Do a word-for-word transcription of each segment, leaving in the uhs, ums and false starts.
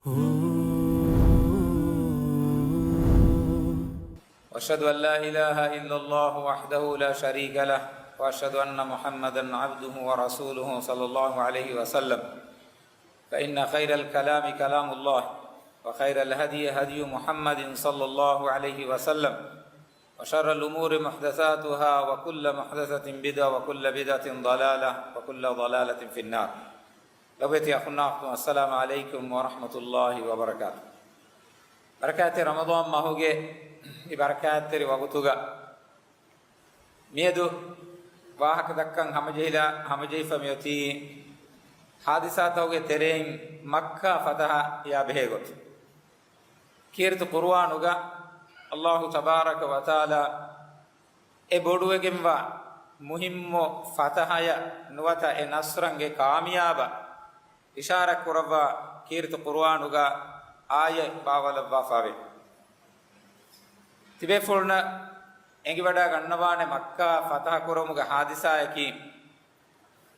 وأشهد أن لا إله إلا الله وحده لا شريك له، وأشهد أن محمدا عبده ورسوله صلى الله عليه وسلم، فإن خير الكلام كلام الله، وخير الهدي هدي محمد صلى الله عليه وسلم، وشر الأمور محدثاتها، وكل محدثة بدعة، وكل بدعة ضلالة، وكل ضلالة في النار. ލޮބުވެތި އަޚުންނާ އުޚްތުން، السلام عليكم ورحمة الله وبركاته. ބަރަކާތްތެރި ރަމަޟާން މަހުގެ މި ބަރަކާތްތެރި ވަގުތުގަ މިއަދު ވާހަކަ ދައްކަން ހަމަޖެހިލާ، ހަމަޖެހިފަ މިއޮތީ ހާދިސާތަކުގެ ތެރެއިން މައްކާ ފަތަހައާ ބެހޭ ގޮތު. ކީރިތި ޤުރުއާނުގަ އައްލާހު ތަބާރަކަ ވަތަޢާލާ އެ ބޮޑުވެގެންވާ މުހިއްމު ފަތަހަޔަށް ނުވަތަ އެ ނަޞްރަށް އެ ކާމިޔާބަށް އިޝާރާތް ކުރައްވާ ކީރިތި ޤުރުއާނުގަ އާޔަތް ބާވަލައްވާފަވޭ. ތިބޭފުޅުންނަށް އެނގިވަޑާ ގަންނަވާނެ މައްކާ ފަތަހަ ކުރުމުގެ ހާދިސާޔަކީ،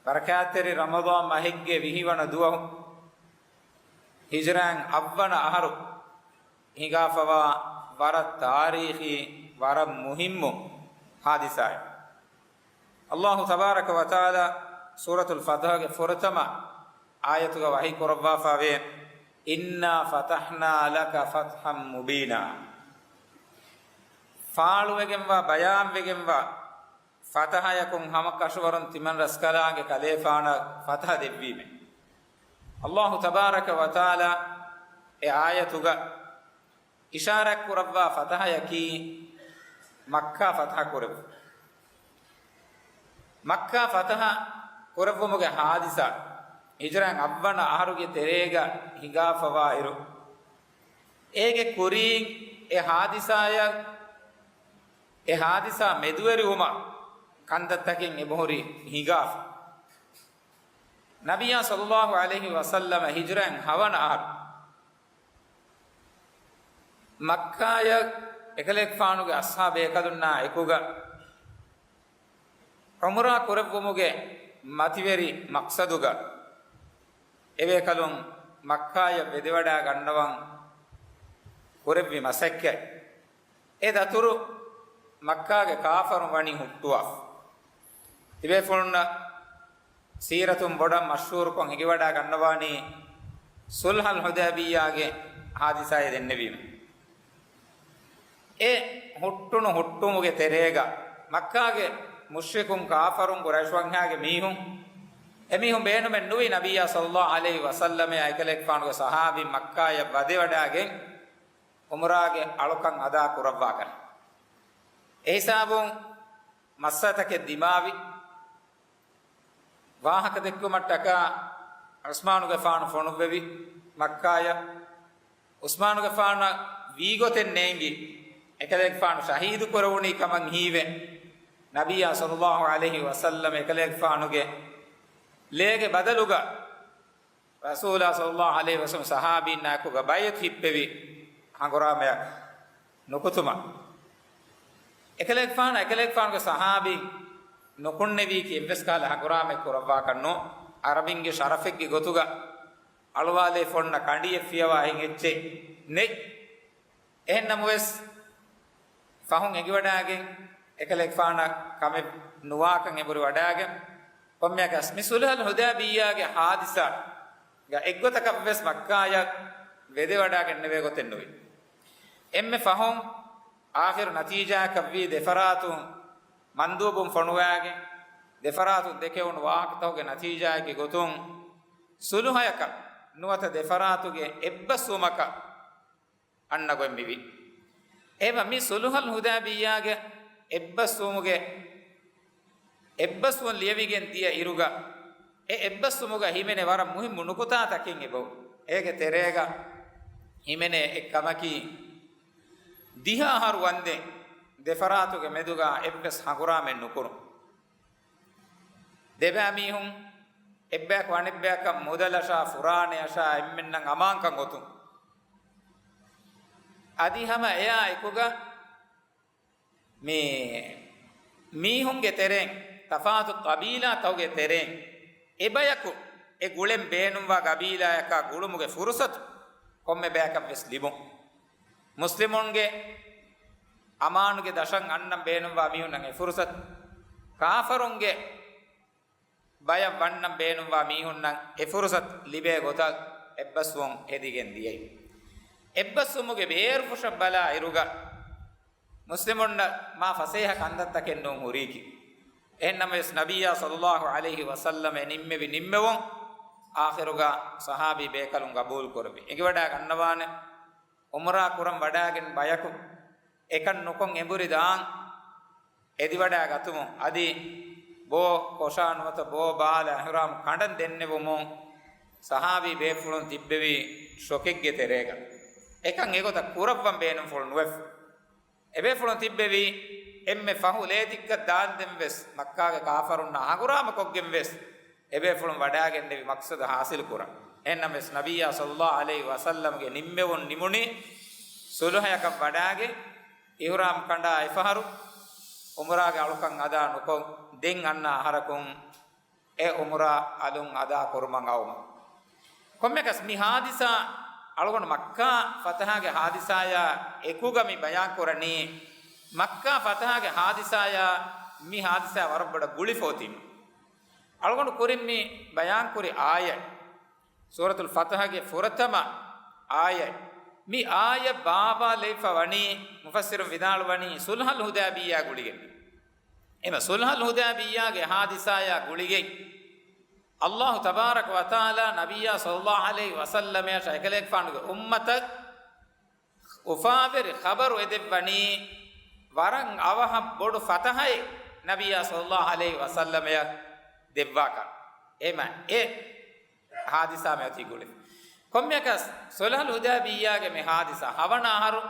ބަރަކާތްތެރި ރަމަޟާން މަހެއްގެ ވިހިވަނަ ދުވަހު، ހިޖްރާއިން އަށްވަނަ އަހަރު ހިނގާފަވާ ވަރަށް ތާރީޚީ، ވަރަށް މުހިއްމު ހާދިސާއެއް. އައްލާހު ތަބާރަކަ ވަތަޢާލާ ސޫރަތުލް ފަތަޙުގެ ފުރަތަމަ އާޔަތުގަ ވަޙީ ކުރައްވާފަވޭ، إنا فتحنا لك فتحا مبينا. ފާޅުވެގެންވާ، ބަޔާންވެގެންވާ ފަތަޙަޔަކުން ހަމަކަށަވަރުން ތިމަން ރަސްކަލާނގެ ކަލޭފާނަށް ފަތަޙަ ދެއްވީމެ. އައްލާހު ތަބާރަކަ ވަތަޢާލާ އެ އާޔަތުގަ އިޝާރާތް ކުރައްވާ ފަތަޙަޔަކީ މައްކާ ފަތަޙަ ކުރެއްވުން. މައްކާ ފަތަޙަ ކުރެއްވުމުގެ ހާދިސާ ހިޖްރާއިން އަށްވަނަ އަހަރުގެ ތެރޭގަ ހިނގާފަވާއިރު، އޭގެ ކުރީން އެ ހާދިސާޔަށް، އެ ހާދިސާ މެދުވެރިވުމަށް ކަންތައްތަކެއް އެބަހުރި ހިނގާފަ. ނަބިއްޔާ ޞައްލައްލާހު ޢަލައިހި ވަސައްލަމަ ހިޖްރާއިން ހަވަނަ އަހަރު މައްކާޔަށް އެކަލޭގެފާނުގެ އަޞްޙާބޭކަލުންނާ އެކުގަ ޢުމްރާ ކުރެއްވުމުގެ މަތިވެރި މަޤްޞަދުގަ އެބޭކަލުން މައްކާޔަށް ވެދެވަޑާ ގަންނަވަން ކުރެއްވި މަސައްކަތް. އެ ދަތުރު މައްކާގެ ކާފަރުން ވަނީ ހުއްޓުވާފަ. ތިބޭފުޅުންނަށް ސީރަތުން ބޮޑަށް މަޝްހޫރުކޮށް އެނގިވަޑާ ގަންނަވާނީ ޞުލްޙަލް ޙުދައިބިއްޔާގެ ހާދިސާއެއް ދެންނެވީމަ. އެ ހުއްޓުނު ހުއްޓުމުގެ ތެރޭގަ މައްކާގެ މުޝްރިކުން، ކާފަރުން، ޤުރައިޝް ވަންހާގެ މީހުން، އެމީހުން ބޭނުމެއް ނުވި ނަބިއްޔާ ޞައްލައްލާހު ޢަލައިހި ވަސައްލަމައާ އެކަލޭގެފާނުގެ ޞަޙާބީން މައްކާޔަށް ވަދެވަޑާގެން ޢުމްރާގެ އަޅުކަން އަދާ ކުރައްވާކަށް. އެހިސާބުން މައްސަލަތަކެއް ދިމާވި. ވާހަކަ ދެއްކުމަށްޓަކާ ޢުސްމާނުގެފާނު ފޮނުއްވެވި މައްކާޔަށް. ޢުސްމާނުގެފާނަށް ވީގޮތެއް ނޭނގި، އެކަލޭގެފާނު ޝަހީދު ކުރެވުނީ ކަމަށް ހީވެ، ނަބިއްޔާ ޞައްލައްލާހު ޢަލައިހި ވަސައްލަމަ އެކަލޭގެފާނުގެ ލޭގެ ބަދަލުގަ ރަސޫލާ ޞައްލައްލާހު ޢަލައިހި ވަސައްލަމަ ޞަޙާބީންނާއެކުގަ ބައިޢަތު ހިއްޕެވި ހަނގުރާމަޔަށް ނުކުތުމަށް. އެކަލޭގެފާނަށް އެކަލޭގެފާނުގެ ޞަޙާބީން ނުކުންނެވީކީ އެއްވެސް ކަހަލަ ހަނގުރާމައެއް ކުރައްވާކަށް ނޫން. ޢަރަބިންގެ ޝަރަފެއްގެ ގޮތުގަ އަޅުވާލޭ ފޮންނަ ކަނޑިއެއް ފިޔަވާ އެހެން އެއްޗެއް ނެތް. އެހެން ނަމަވެސް، ފަހުން އެނގިވަޑާގެން، އެކަލޭގެފާނަށް ކަމެއް ނުވާކަން އެބުރި ވަޑާގެން، ކޮންމެއަކަސް މި ޞުލްޙަލް ޙުދައިބިއްޔާގެ ހާދިސާގަ އެއްގޮތަކަށްވެސް މައްކާޔަށް ވެދެވަޑާގެންނެވޭ ގޮތެއް ނުވި. އެންމެ ފަހުން އާޚިރު ނަތީޖާއަކަށްވީ ދެފަރާތުން މަންދޫބުން ފޮނުވާގެން، ދެފަރާތުން ދެކެވުނު ވާހަކަތަކުގެ ނަތީޖާއެއްގެ ގޮތުން ޞުލްޙަޔަކަށް ނުވަތަ ދެފަރާތުގެ އެއްބަސްވުމަކަށް އަންނަ ގޮތް މިވީ. އެހެންވެ، މި ޞުލްޙަލް ޙުދައިބިއްޔާގެ އެއްބަސްވުމުގެ، އެއްބަސްވުން ލިޔެވިގެން ދިޔަ އިރުގަ، އެ އެއްބަސްވުމުގަ ހިމެނޭ ވަރަށް މުހިއްމު ނުކުތާތަކެއް އެބަހުރި. އޭގެ ތެރޭގަ ހިމެނޭ އެއްކަމަކީ، ދިހަ އަހަރު ވަންދެން ދެފަރާތުގެ މެދުގަ އެއްވެސް ހަނގުރާމައެއް ނުކުރުން. ދެބައިމީހުން އެއްބަޔަކު އަނެއްބަޔަކަށް މުދަލަށާ، ފުރާނަޔަށާ، އެންމެންނަށް އަމާންކަން އޮތުން. އަދި ހަމަ އެއާ އެކުގަ މި މީހުންގެ ތެރެއިން، ތަފާތު ޤަބީލާތަކުގެ ތެރެއިން އެބަޔަކު އެ ގުޅެން ބޭނުންވާ ޤަބީލާޔަކާ ގުޅުމުގެ ފުރުޞަތު ކޮންމެ ބަޔަކަށް ވެސް ލިބުން. މުސްލިމުންގެ އަމާނުގެ ދަށަށް އަންނަން ބޭނުންވާ މީހުންނަށް އެ ފުރުސަތު، ކާފަރުންގެ ބަޔަށް ވަންނަން ބޭނުންވާ މީހުންނަށް އެ ފުރުސަތު ލިބޭ ގޮތަށް އެއްބަސްވުން ހެދިގެން ދިޔައީ. އެއްބަސްވުމުގެ ބޭރުފުށަށް ބަލާ އިރުގަ، މުސްލިމުންނަށް މާ ފަސޭހަ ކަންތައްތަކެއް ނޫން ހުރީކީ. އެހެންނަމަވެސް، ނަބިއްޔާ ޞައްލައްލާހު ޢަލައިހި ވަސައްލަމަ ނިންމެވި ނިންމެވުން އާޚިރުގަ ޞަޙާބީ ބޭކަލުން ގަބޫލު ކުރެއްވި. އެނގިވަޑާ ގަންނަވާނެ، ޢުމްރާ ކުރަން ވަޑާގެން ބަޔަކު އެކަން ނުކޮށް އެނބުރި ދާން އެދިވަޑާ ގަތުމުން އަދި ބޯ ކޮށާ ނުވަތަ ބޯ ބާލަ އިޙްރާމް ކަނޑަން ދެންނެވުމުން ޞަޙާބީ ބޭފުޅުން ތިއްބެވީ ޝޮކެއްގެ ތެރޭގަ. އެކަން އެގޮތަށް ކުރައްވަން ބޭނުންފުޅު ނުވެފަ. އެބޭފުޅުން ތިއްބެވީ އެންމެ ފަހު ލޭތިއްކަށް ދާންދެން ވެސް، މައްކާގެ ކާފަރުންނާ ހަނގުރާމަ ކޮށްގެން ވެސް، އެބޭފުޅުން ވަޑާގެންނެވި މަޤްޞަދު ޙާޞިލު ކުރަން. އެހެންނަމަވެސް، ނަބިއްޔާ ޞައްލައްލާހު ޢަލައިހި ވަސައްލަމްގެ ނިންމެވުން ނިމުނީ ޞުލްޙަޔަކަށް ވަޑާގެން، އިޙްރާމް ކަނޑާ އެފަހަރު ޢުމްރާގެ އަޅުކަން އަދާ ނުކޮށް، ދެން އަންނަ އަހަރަކުން އެ ޢުމްރާ އަލުން އަދާ ކުރުމަށް އައުމު. ކޮންމެއަކަސް މި ޙާދިސާ އަޅުގަނޑު މައްކާ ފަތަޙާގެ ޙާދިސާޔާ އެކުގަ މި ބަޔާން ކުރަނީ، މައްކާ ފަތަޙާގެ ޙާދިސާޔާ މި ޙާދިސާ ވަރަށް ބޮޑަށް ގުޅިފަ އޮތީމަ. އަޅުގަނޑު ކުރިން މި ބަޔާން ކުރި އާޔަތް، ސޫރަތުލް ފަތަޙަގެ ފުރަތަމަ އާޔަތް. މި އާޔަތް ބާވާލެވިފަ ވަނީ، މުފައްސިރުން ވިދާޅުވަނީ، ޞުލްޙަލް ޙުދައިބިއްޔާ ގުޅިގެން. އެމަ ޞުލްޙަލް ޙުދައިބިއްޔާގެ ޙާދިސާޔާ ގުޅިގެން، ﷲ ތަބާރަކަ ވަތަޢާލާ ނަބިއްޔާ ޞައްލައްލާހު ޢަލައިހި ވަސައްލަމަޔަށް އެކަލޭގެފާނުގެ އުއްމަތަށް އުފާވެރި ޚަބަރު އެދެއްވަނީ، ވަރަށް އަވަހަށް ބޮޑު ފަތަޙައެއް ނަބިއްޔާ ޞައްލައްލާހު ޢަލައިހި ވަސައްލަމަޔަށް ދެއްވާކަން. އެމަ އެ ޙާދިސާ މިއޮތީ ގުޅި. ކޮންމެއަކަސް، ޞުލްޙަލް ޙުދައިބިއްޔާގެ މި ޙާދިސާ ހަވަނަ އަހަރު،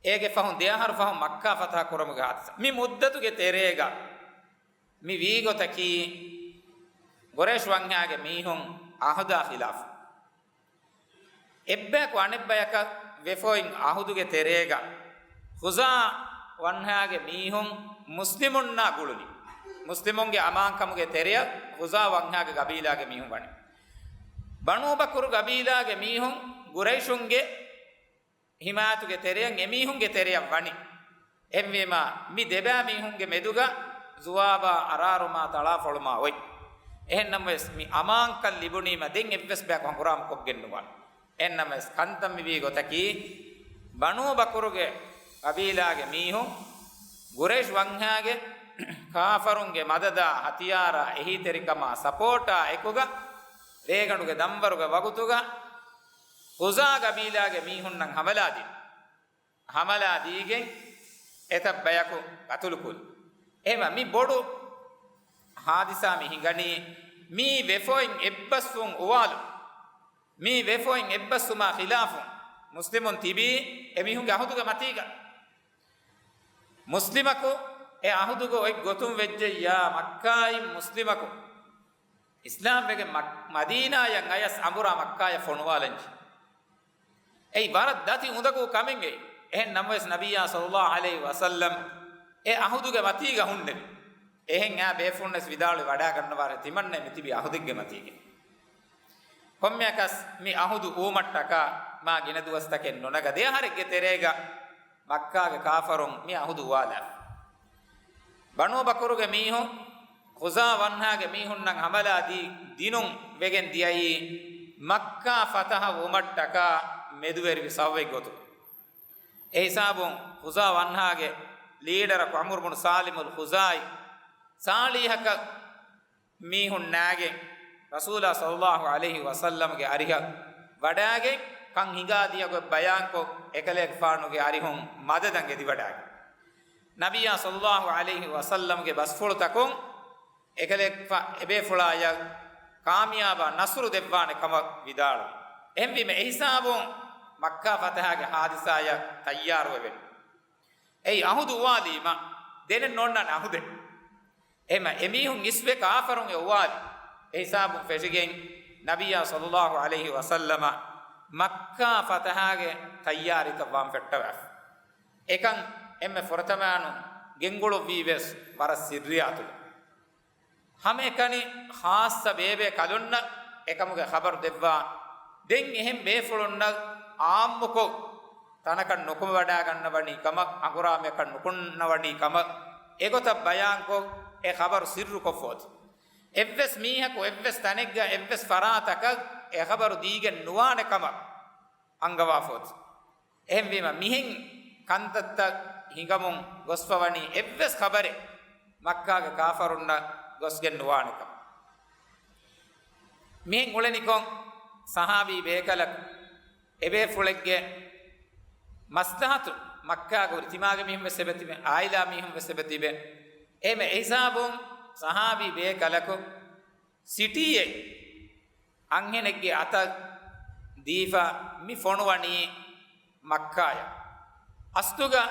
އޭގެ ފަހުން ދެ އަހަރު ފަހުން މައްކާ ފަތަޙަ ކުރުމުގެ ޙާދިސާ. މި މުއްދަތުގެ ތެރޭގަ މި ވީގޮތަކީ، ޤުރައިޝް ވަންހާގެ މީހުން ޢަހުދާ ޚިލާފު. އެއްބަޔަކު އަނެއްބަޔަކަށް ވެފައި އޮތް ޢަހުދުގެ ތެރޭގަ، ޚުޒާ ވަންހާގެ މީހުން މުސްލިމުންނާ ގުޅުނީ. މުސްލިމުންގެ އަމާންކަމުގެ ތެރެއަށް ޚުޒާ ވަންހާގެ ގަބީލާގެ މީހުން ވަނީ. ބަނޫ ބަކުރު ގަބީލާގެ މީހުން ޤުރައިޝުންގެ ޙިމާޔަތުގެ ތެރެއަށް އެމީހުންގެ ތެރެއަށް ވަނީ. އެހެންވީމާ، މި ދެބައިމީހުންގެ މެދުގަ ޒުވާބާ އަރާރުމާ ތަޅާފޮޅުމާ އޮތް. އެހެންނަމަވެސް، މި އަމާންކަން ލިބުނީމަ ދެން އެއްވެސް ބަޔަކު ހަނގުރާމަ ކޮށްގެން ނުވާނެ. އެހެންނަމަވެސް، ކަންތައް މިވީ ގޮތަކީ، ބަނޫ ބަކުރުގެ ގަބީލާގެ މީހުން، ޤުރައިޝް ވަންހާގެ ކާފަރުންގެ މަދަދާ، ހަތިޔާރާ، އެހީތެރިކަމާ، ސަޕޯޓާ އެކުގަ، ރޭގަނޑުގެ ދަންވަރުގެ ވަގުތުގަ، ޚުޒާ ގަބީލާގެ މީހުންނަށް ހަމަލާ ދިން. ހަމަލާ ދީގެން އެތައް ބަޔަކު ޤަތުލުކުރި. އެހެމަ މި ބޮޑު ހާދިސާ މި ހިނގަނީ، މީ ވެފައިން އެއްބަސްވުން އުވާލު. މީ ވެފައިން އެއްބަސްވުމާ ޚިލާފުން މުސްލިމުން ތިބީ އެމީހުންގެ އަހުދުގެ މަތީގަ. މުސްލިމަކު އެ އަހުދުގަ އޮތް ގޮތުން ވެއްޖެއްޔާ، މައްކާއިން މުސްލިމަކު އިސްލާމް ވެގެން މަ-، މަދީނާޔަށް އަޔަސް އަނބުރާ މައްކާޔަށް ފޮނުވާލަންޖެ. އެއީ ވަރަށް ދަތި އުނދަގޫ ކަމެއް އެއީ. އެހެން ނަމަވެސް ނަބިއްޔާ ޞައްލައްލާހު ޢަލައިހި ވަސައްލަމް އެ އަހުދުގެ މަތީގަ ހުންނެވި. އެހެން އާ ބޭފުޅުންވެސް ވިދާޅުވެ ވަޑާގަންނަވާރޭ ތިމަންނަ މިތިބީ އަހުދެއްގެ މަތީގަ. ކޮންމެއަކަސް މި އަހުދު އުވުމަށްޓަކާ މާ ގިނަ ދުވަސްތަކެއް ނުނަގަ ދެ އަހަރެއްގެ ތެރޭގަ މައްކާގެ ކާފަރުން މި އަހުދު އުވާލާފަ. ބަނޫ ބަކުރުގެ މީހުން ޚުޒާ ވަންހާގެ މީހުންނަށް ހަމަލާ ދީ ދިނުން ވެގެން ދިޔައީ މައްކާ ފަތަހަ ވުމަށްޓަކާ މެދުވެރިވި ސައްވެއްގެ ގޮތުގަ. އެ ހިސާބުން ޚުޒާ ވަންހާގެ ލީޑަރަކު ޢަމްރު ބުނު ސާލިމުލް ޚުޒާއީ ޞާލިޙަކަށް މީހުން ނާގެން، ރަސޫލާ ޞައްލައްލާހު ޢަލައިހި ވަސައްލަމްގެ އަރިހަށް ވަޑާގެން، ކަން ހިނގާދިޔަ ގޮތް ބަޔާންކޮށް، އެކަލޭގެފާނުގެ އަރިހުން މަދަދަށް އެދިވަޑާގެން. ނަބިއްޔާ ޞައްލައްލާހު ޢަލައިހި ވަސައްލަމްގެ ބަސްފުޅުތަކުން އެކަލޭގެފާ އެބޭފުޅާޔަށް ކާމިޔާބާ ނަޞްރު ދެއްވާނެ ކަމަށް ވިދާޅުވި. އެހެންވީމަ، އެހިސާބުން މައްކާ ފަތަހާގެ ހާދިސާޔަށް ތައްޔާރުވެވެން. އެއީ އަހުދު އުވާލީމަ، ދެނެއް ނޯންނާނެ އަހުދެއް. އެހެމަ އެމީހުން އިސްވެ ކާފަރުން އެ އުވާލި. އެހިސާބުން ފެށިގެން ނަބިއްޔާ ޞައްލައްލާހު ޢަލައިހި ވަސައްލަމަ މައްކާ ފަތަހާގެ ތައްޔާރީތައް ވާން ފެއްޓަވާފަ. އެކަން އެންމެ ފުރަތަމައިނު ގެންގުޅުއްވީ ވެސް ވަރަށް ސިއްރީ އަތުގަ. ހަމައެކަނި ޚާއްޞަ ބޭބޭ ކަލުންނަށް އެކަމުގެ ޚަބަރު ދެއްވާ. ދެން އެހެން ބޭފުޅުންނަށް އާއްމުކޮށް، ތަނަކަށް ނުކުމެވަޑާގަންނަވަނީ ކަމަށް، އަނގުރާމަޔަކަށް ނުކުންނަވަނީ ކަމަށް އެގޮތަށް ބަޔާންކޮށް، އެ ޚަބަރު ސިއްރުކޮށްފަ އޮތީ. އެއްވެސް މީހަކު އެއްވެސް ތަނެއްގަ އެއްވެސް ފަރާތަކަށް އެ ޚަބަރު ދީގެން ނުވާނެ ކަމަށް އަންގަވާފަ އޮތީ. އެހެންވީމަ، މިހެން ކަންތައްތައް ހިނގަމުން ގޮސްފަވަނީ އެއްވެސް ޚަބަރެއް މައްކާގެ ކާފަރުންނަށް ގޮސްގެން ނުވާނެކަން. މިހެން އުޅެނިކޮށް، ޞަޙާބީ ބޭކަލަކު އެބޭފުޅެއްގެ މަސްލަހަތު މައްކާގަ ހުރި ތިމާގެ މީހުން ވެސް އެބަތިބެ، އާއިލާ މީހުން ވެސް އެބަތިބެ. އެހެންވެ، އެހިސާބުން ޞަޙާބީ ބޭކަލަކު ސިޓީއެއް އަންހެނެއްގެ އަތަށް ދީފަ މި ފޮނުވަނީ މައްކާޔަށް. އަސްލުގަ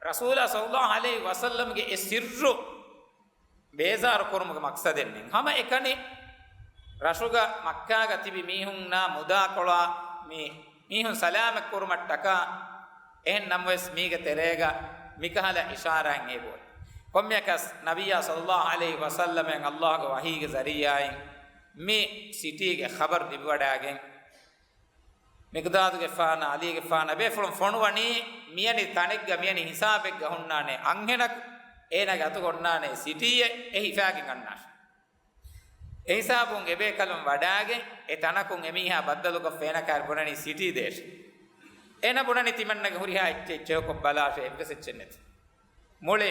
ރަސޫލާ ޞައްލައްލާހު ޢަލައިހި ވަސައްލަމްގެ އެ ސިއްރު ބޭޒާރު ކުރުމުގެ މަޤްޞަދެއް ނެތް. ހަމަ އެކަނި ރަށުގަ މައްކާގަ ތިބި މީހުންނާ މުދާކޮޅާ މި މީހުން ސަލާމަތް ކުރުމަށްޓަކާ. އެހެން ނަމަވެސް، މީގެ ތެރޭގަ މިކަހަލަ އިޝާރާތް އެބައޮތް. ކޮންމެއަކަސް، ނަބިއްޔާ ޞައްލައްލާހު ޢަލައިހި ވަސައްލަމައަށް އައްލާހުގެ ވަޙީގެ ޒަރީޢާއިން މި ސިޓީގެ ޚަބަރު ލިބިވަޑާގެން، މިޤްދާދުގެފާނާ، ޢަލީގެފާނާ ބޭފުޅުން ފޮނުވަނީ މިޔަނި ތަނެއްގަ މިޔަނި ހިސާބެއްގަ ހުންނާނެ އަންހެނަކު، އޭނާގެ އަތުގަ އޮންނާނެ ސިޓީއެއް، އެ ހިފާގެން އަންނާށޭ. އެހިސާބުން އެބޭކަލުން ވަޑާގެން އެ ތަނަކުން އެމީހާ ބައްދަލުކޮށްފަ އޭނަ ކާރި ބުނަނީ ސިޓީ ދޭށޭ. އޭނަ ބުނަނީ ތިމަންނަގެ ހުރިހާ އެއްޗެއް ޗެކްކޮށް ބަލާށޭ، އެއްވެސް އެއްޗެއް ނެތި. މުޅި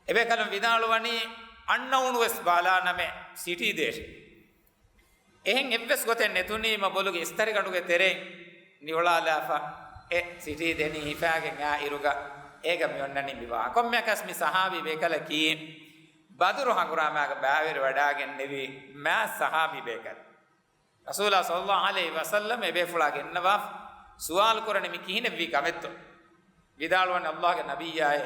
އެބޭކަލުން ވިދާޅުވަނީ އަންނައުނު ވެސް ބާލާނަމޭ ސިޓީ ދޭށޭ. އެހެން އެއްވެސް ގޮތެއް ނެތުނީމަ ބޮލުގެ އިސްތަށިގަނޑުގެ ތެރެއިން ނިއުޅާލާފަ، އެ ސިޓީ ދެނީ ހިފާގެން އާ އިރުގަ އޭގަ މި އޮންނަނީ މި ވާހަކަ. ކޮންމެއަކަސް މި ޞަޙާބީ ބޭކަލަކީ ބަދުރު ހަނގުރާމާގަ ބައިވެރިވަޑާގެންނެވި މާތް ޞަޙާބީ ބޭކަލެއް. ރަސޫލާ ޞައްލައްލާހު ޢަލައިހި ވަސައްލަމް އެބޭފުޅާ ގެންނަވާފަ ސުވާލު ކުރަނީ މި ކިހިނެއްވީ ކަމެއްތޯ؟ ވިދާޅުވަނީ އައްލާހުގެ ނަބިއްޔާއޭ،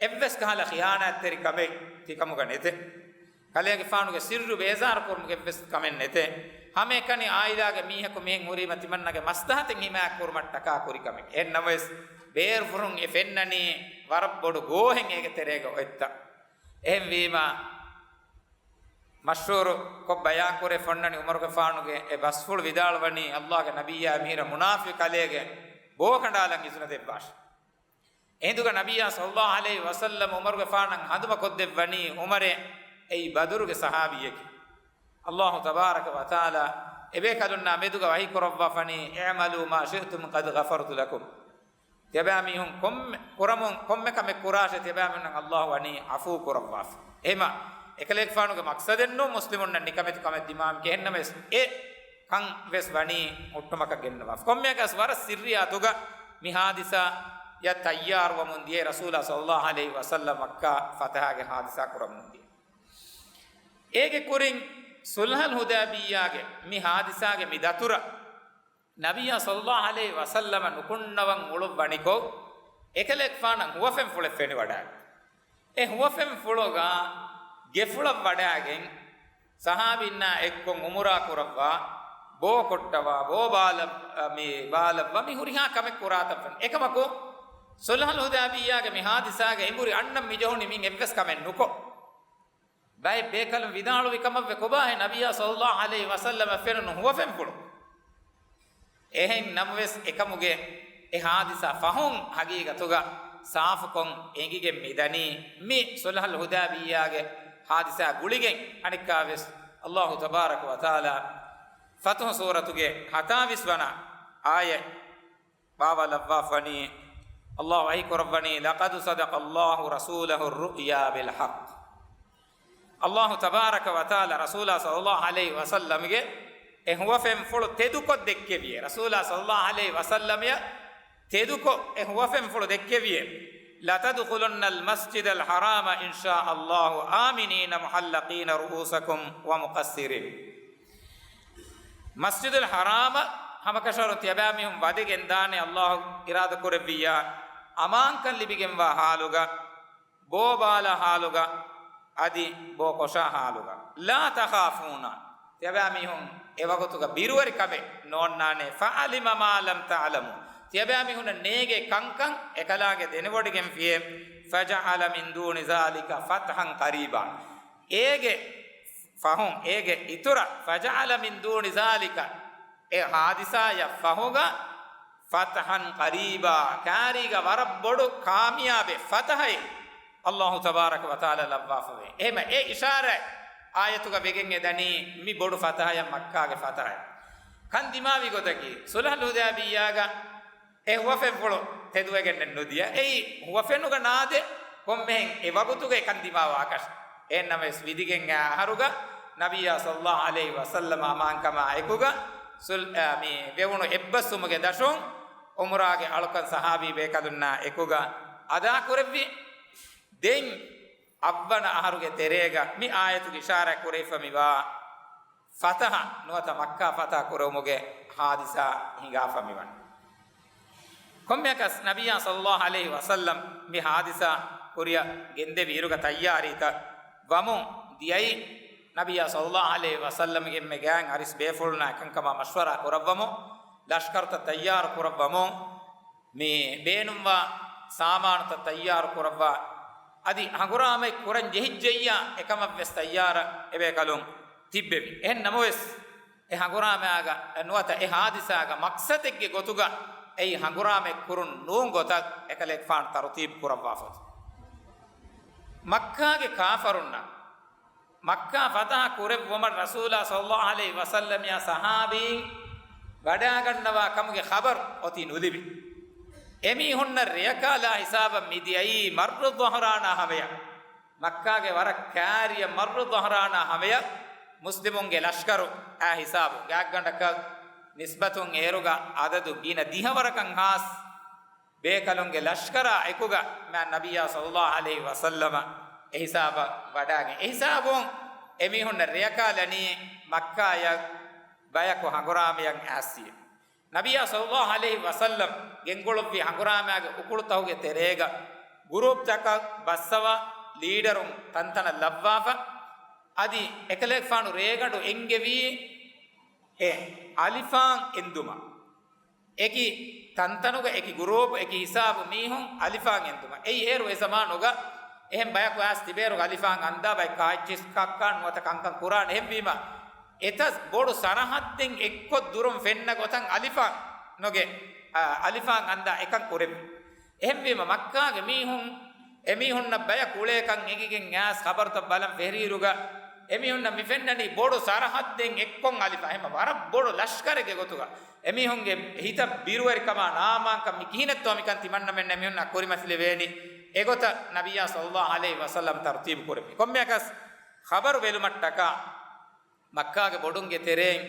އެއްވެސް ކަހަލަ ޚިޔާނާތްތެރި ކަމެއް ތިކަމުގަ ނެތޭ. ކަލޭގެފާނުގެ ސިއްރު ބޭޒާރު ކުރުމުގެ އެއްވެސް ކަމެއް ނެތޭ. ހަމައެކަނި އާއިލާގެ މީހަކު މިހެން ހުރީމަ ތިމަންނަގެ މަސްލަހަތެއް ހިމާޔަތް ކުރުމަށްޓަކާ ކުރި ކަމެއް. އެހެން ނަމަވެސް، ބޭރުފުރުން އެ ފެންނަނީ ވަރަށް ބޮޑު ގޯހެއް އޭގެ ތެރޭގަ އޮތްތަން. އެހެންވީމަ، މަޝްހޫރު ކޮށް ބަޔާންކުރެ ފޮންނަނީ ޢުމަރުގެފާނުގެ އެ ބަސްފުޅު ވިދާޅުވަނީ، އައްލާހުގެ ނަބިއްޔާ މިހިރަ މުނާފިޤު ކަލޭގެ ބޯ ކަނޑާލަން އިޒުނަ ދެއްވާށި. އެހިނދުގަ ނަބިއްޔާ ޞައްލައްލާހު ޢަލައިހި ވަސައްލަމް ޢުމަރުގެފާނަށް ހަނދުމަ ކޮށްދެއްވަނީ، ޢުމަރޭ، އެއީ ބަދުރުގެ ޞަޙާބީއެކޭ. އައްލާހު ތަބާރަކަ ވަތަޢާލާ އެބޭކަލުންނާ މެދުގަ ވަޙީ ކުރައްވާފަނީ، "اعملوا ما شئتم قد غفرت لكم." ތިޔަބައިމީހުން ކޮންމެ، ކުރަމުން ކޮންމެ ކަމެއް ކުރާށޭ، ތިޔަބައިމީހުންނަށް އައްލާހު ވަނީ ޢަފޫ ކުރައްވާފަ. އެހެމަ، އެކަލޭގެފާނުގެ މަޤްޞަދެއްނޫން މުސްލިމުންނަށް ނިކަމެތި ކަމެއް ދިމާވުމަކީ. އެހެންނަމަވެސް، އެ ކަން ވެސް ވަނީ ހުއްޓުމަކަށް ގެންނަވާފަ. ކޮންމެއަކަސް ވަރަށް ސިއްރީ އަތުގަ މި ޙާދިސާއަށް ތައްޔާރުވަމުން ދިޔައީ ރަސޫލާ ޞައްލައްލާހު ޢަލައިހި ވަސައްލަމް މައްކާ ފަތަޙާގެ ޙާދިސާ ކުރަމުން ދިޔަ. އޭގެ ކުރިން ޞުލްޙަލް ޙުދައިބިއްޔާގެ މި ޙާދިސާގެ މި ދަތުރަށް ނަބިއްޔާ ޞައްލައްލާހު ޢަލައިހި ވަސައްލަމަ ނުކުންނަވަން އުޅުއްވަނިކޮށް، އެކަލޭގެފާނަށް ހުވަފެންފުޅެއް ފެނިވަޑާގެން، އެ ހުވަފެންފުޅުގަ ގެފުޅަށް ވަޑާގެން، ޞަޙާބީންނާ އެއްކޮށް ޢުމުރާ ކުރައްވާ، ބޯ ކޮށްޓަވާ، ބޯ ބާލަ-، މި ބާލައްވާ، މި ހުރިހާ ކަމެއް ކުރާތަން ފެން. އެކަމަކު، ޞުލްޙަލް ޙުދައިބިއްޔާގެ މި ޙާދިސާގަ އެނބުރި އަންނަން މިޖެހުނީ މިން އެއްވެސް ކަމެއް ނުކޮށް. ބައެއް ބޭކަލުން ވިދާޅުވި ކަމަށްވެ، ކޮބާހޭ ނަބިއްޔާ ޞައްލައްލާހު ޢަލައިހި ވަސައްލަމަށް ފެނުނު ހުވަފެންފުޅު؟ އެހެން ނަމަވެސް، އެކަމުގެ އެ ޙާދިސާ ފަހުން ޙަޤީޤަތުގަ ސާފުކޮށް އެނގިގެން މިދަނީ، މި ޞުލްޙަލް ޙުދައިބިއްޔާގެ ޙާދިސާ ގުޅިގެން އަނެއްކާވެސް އައްލާހު ތަބާރަކަ ވަތަޢާލާ ފަތުޙު ސޫރަތުގެ ހަތާވީސް ވަނަ އާޔަތް ބާވާލައްވާފަނީ، އައްލާހު ވަޙީ ކުރައްވަނީ، "لقد صدق الله رسوله الرؤيا بالحق." އައްލާހު ތަބާރަކަ ވަތަޢާލާ ރަސޫލާ ޞައްލައްލާހު ޢަލައިހި ވަސައްލަމްގެ އެ ހުވަފެންފުޅު ތެދުކޮށް ދެއްކެވިއޭ. ރަސޫލާ ޞައްލައްލާހު ޢަލައިހި ވަސައްލަމަށް ތެދުކޮށް އެ ހުވަފެންފުޅު ދެއްކެވިއޭ. "لتدخلن المسجد الحرام إن شاء الله آمنين محلقين رؤوسكم ومقصرين." މަސްޖިދުލް ޙަރާމަށް ހަމަކަށަވަރުން ތިޔަބައިމީހުން ވަދެގެން ދާނެ، އައްލާހު އިރާދަ ކުރެއްވިއްޔާ، އަމާންކަން ލިބިގެންވާ ޙާލުގަ، ބޯ ބާލާ ޙާލުގަ، އަދި ބޯ ކޮށާ ޙާލުގަ. "لا تخافون." ތިޔަބައިމީހުން އެވަގުތުގަ ބިރުވެރިކަމެއް ނޯންނާނެ. "فعلم ما لم تعلموا." ތިޔަބައިމީހުންނަށް ނޭގޭ ކަންކަން އެކަލާނގެ ދެނެވޮޑިގެންފިޔޭ. "فجعل من دون ذلك فتحا قريبا." އޭގެ ފަހުން، އޭގެ އިތުރަށް، "فجعل من دون ذلك." އެ ހާދިސާއަށް ފަހުގަ ފަތަޙަން ޤަރީބާ، ކާރީގަ ވަރަށް ބޮޑު ކާމިޔާބެއް، ފަތަޙައެއް ﷲ ތަބާރަކަ ވަތަޢާލާ ލައްވާފަވޭ. އެހެމަ އެ އިޝާރާތް އާޔަތުގަ ވެގެން އެ ދަނީ މި ބޮޑު ފަތަޙައަށް، މައްކާގެ ފަތަޙައަށް. ކަން ދިމާވި ގޮތަކީ، ޞުލްޙުލް ޙުދައިބިއްޔާގަ އެ ހުވަފެންފުޅު ތެދުވެގެންނެއް ނުދިޔަ. އެއީ ހުވަފެނުގަ ނާދެ ކޮންމެހެން އެ ވަގުތުގައި ކަން ދިމާވާކަށް. އެހެންނަމަވެސް ވިދިގެން އާ އަހަރުގަ ނަބިއްޔާ ޞައްލައްލާހު ޢަލައިހި ވަސައްލަމް އަމާންކަމާ އެކުގަ ސުލް-، އާ، މި ވެވުނު އެއްބަސްވުމުގެ ދަށުން ޢުމްރާގެ އަޅުކަން ޞަޙާބީ ބޭކަލުންނާ އެކުގަ އަދާކުރެއްވި. ދެން އަށްވަނަ އަހަރުގެ ތެރޭގަ މި އާޔަތުގެ އިޝާރާތް ކުރެވިފަ މިވާ ފަތަޙަ ނުވަތަ މައްކާ ފަތަޙަ ކުރެވުމުގެ ހާދިސާ ހިނގާފަ މިވަނީ. ކޮންމެއަކަސް ނަބިއްޔާ ޞައްލައްލާހު ޢަލައިހި ވަސައްލަމް މި ހާދިސާ ކުރިއަށް ގެންދެވި އިރުގަ ތައްޔާރީތައް ވަމުން ދިޔައީ، ނަބިއްޔާ ޞައްލައްލާހު ޢަލައިހި ވަސައްލަމްގެ އެންމެ ގާތް އަރިސް ބޭފުޅުންނާ އެކަންކަމާ މަޝްވަރާ ކުރައްވަމުން، ލަޝްކަރުތައް ތައްޔާރު ކުރައްވަމުން، މި ބޭނުންވާ ސާމާނުތައް ތައްޔާރު ކުރައްވާ، އަދި ހަނގުރާމައެއް ކުރަން ޖެހިއްޖެއްޔާ އެކަމަށްވެސް ތައްޔާރަށް އެބޭކަލުން ތިއްބެވި. އެހެން ނަމަވެސް، އެ ހަނގުރާމައިގަ ނުވަތަ އެ ހާދިސާގަ މަޤްޞަދެއްގެ ގޮތުގަ އެއީ ހަނގުރާމައެއް ކުރުން ނޫން ގޮތަށް އެކަލޭގެފާނު ތަރުތީބު ކުރައްވާފަ. މައްކާގެ ކާފަރުންނަށް މައްކާ ފަތަޙަ ކުރެއްވުމަށް ރަސޫލާ ޞައްލައްލާހު ޢަލައިހި ވަސައްލަމްއާ ޞަޙާބީން ވަޑާގަންނަވާ ކަމުގެ ޚަބަރު އޮތީ ނުލިބި. އެމީހުންނަށް ރެޔަކާ ލާ ހިސާބަށް މިދިޔައީ މައްރު ޟަހްރާނާ ހަމަޔަށް. މައްކާގެ ވަރަށް ކާރިއަށް މައްރު ޟަހްރާނާ ހަމަޔަށް މުސްލިމުންގެ ލަޝްކަރު އާ ހިސާބު ގާތްގަނޑަކަށް ނިސްބަތުން އޭރުގަ އަދަދު ގިނަ ދިހަ ވަރަކަށް ހާސް ބޭކަލުންގެ ލަޝްކަރާ އެކުގަ މާތް ނަބިއްޔާ ޞައްލައްލާހު ޢަލައިހި ވަސައްލަމަ އެ ހިސާބަށް ވަޑާގެން، އެ ހިސާބުން އެމީހުންނަށް ރެޔަކާ ލަނީ މައްކާޔަށް ބަޔަކު ހަނގުރާމަޔަށް އައިސްއިރު. ނަބިއްޔާ ޞައްލައްލާހު ޢަލައިހި ވަސައްލަމް ގެންގުޅުއްވި ހަނގުރާމައިގެ އުކުޅުތަކުގެ ތެރޭގަ ގުރޫޕްތަކަށް ބައްސަވާ ލީޑަރުން ތަންތަނަށް ލައްވާފަ، އަދި އެކަލޭގެފާނު ރޭގަނޑު އެންގެވީ އެ އަލިފާން އެންދުމަށް. އެކި ތަންތަނުގަ އެކި ގުރޫޕް އެކި ހިސާބު މީހުން އަލިފާން އެންދުމަށް. އެއީ އޭރު އެ ޒަމާނުގަ އެހެން ބަޔަކު އައިސް ތިބޭރުގަ އަލިފާން އަންދާ ބައެއް ކާއެއްޗިސް ކައްކާ ނުވަތަ ކަންކަން ކުރާނެ. އެހެންވީމަ އެތަސް ބޮޑު ސަރަހައްދެއް އެއްކޮށް ދުރުން ފެންނަ ގޮތަށް އަލިފާން ނޮގެ، އަ، އަލިފާން އަންދާ އެކަން ކުރެއްވި. އެހެންވީމަ މައްކާގެ މީހުން އެމީހުންނަށް ބަޔަކު އުޅޭކަން އެނގިގެން އައިސް ޚަބަރުތައް ބަލަން ފެށިއިރުގަ އެމީހުންނަށް މި ފެންނަނީ ބޮޑު ސަރަހައްދެއް އެއްކޮށް އަލިފާން. ހަމަ ވަރަށް ބޮޑު ލަޝްކަރެއްގެ ގޮތުގަ އެމީހުންގެ ހިތަށް ބިރުވެރިކަމާ ނާމާންކަން މި ކިހިނެއްތޯ މިކަން ތިމަންނަމެން އެމީހުންނަށް ކުރިމަތިލެވޭނީ. އެގޮތަށް ނަބިއްޔާ ޞައްލައްލާހު ޢަލައިހި ވަސައްލަމް ތަރުތީބު ކުރެއްވި. ކޮންމެއަކަސް ޚަބަރު ބެލުމަށްޓަކާ މައްކާގެ ބޮޑުންގެ ތެރެއިން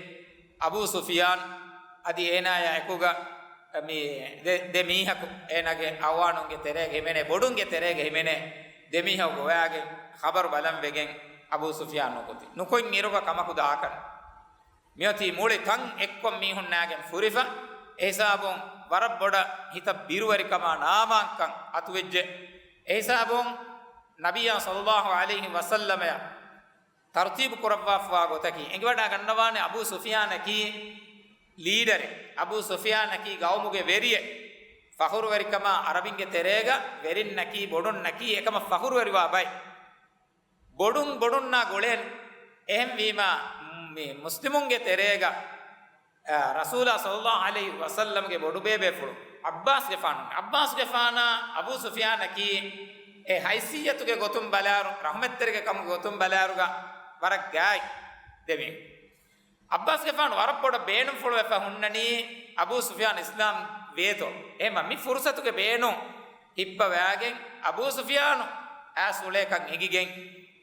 އަބޫ ސުފިޔާން އަދި އޭނާޔާ އެކުގަ މި ދެ، ދެ މީހަކު އޭނާގެ އަޢުވާނުންގެ ތެރޭގަ ހިމެނޭ، ބޮޑުންގެ ތެރޭގަ ހިމެނޭ ދެ މީހަކު ގޮވާގެން ޚަބަރު ބަލަން ވެގެން އަބޫ ސުފިޔާން ނުކުތި. ނުކޮތް އިރުގަ ކަމަކު ދާކަށް. މިއޮތީ މުޅި ތަން އެއްކޮށް މީހުންނާގެން ފުރިފަ، އެހިސާބުން ވަރަށް ބޮޑަށް ހިތަށް ބިރުވެރިކަމާ ނާމާންކަން އަތުވެއްޖެ. އެހިސާބުން ނަބިއްޔާ ޞައްލައްލާހު ޢަލައިހި ވަސައްލަމަޔަށް ތަރުތީބު ކުރައްވާފަވާ ގޮތަކީ، އެނގިވަޑާ ގަންނަވާނެ އަބޫ ސުފިޔާނަކީ ލީޑަރެއް، އަބޫ ސުފިޔާނަކީ ގައުމުގެ ވެރިއެއް، ފަޚުރުވެރިކަމާ އަރަބިންގެ ތެރޭގަ ވެރިންނަކީ ބޮޑުންނަކީ އެކަމަށް ފަޚުރުވެރިވާ ބައެއް. ބޮޑުން ބޮޑުންނާ ގުޅޭން. އެހެންވީމާ، މި މުސްލިމުންގެ ތެރޭގަ، އަ، ރަސޫލާ ޞައްލައްލާހު ޢަލައިހި ވަސައްލަމްގެ ބޮޑުބޭބޭފުޅު ޢައްބާސްގެފާނު، ޢައްބާސްގެފާނާ އަބޫ ސުފިޔާނަކީ އެ ހައިސިއްޔަތުގެ ގޮތުން ބަލާއިރު، ރަޙުމަތްތެރިގެ ކަމުގެ ގޮތުން ބަލާއިރުގަ ވަރަށް ގާތް ދެމީހުން. ޢައްބާސްގެފާނު ވަރަށް ބޮޑަށް ބޭނުންފުޅުވެފަ ހުންނަނީ އަބޫ ސުފިޔާން އިސްލާމް ވޭތޯ. އެހެންމަ މި ފުރުޞަތުގެ ބޭނުން ހިއްޕަވާގެން އަބޫ ސުފިޔާނު އައިސް އުޅޭކަން އެނގިގެން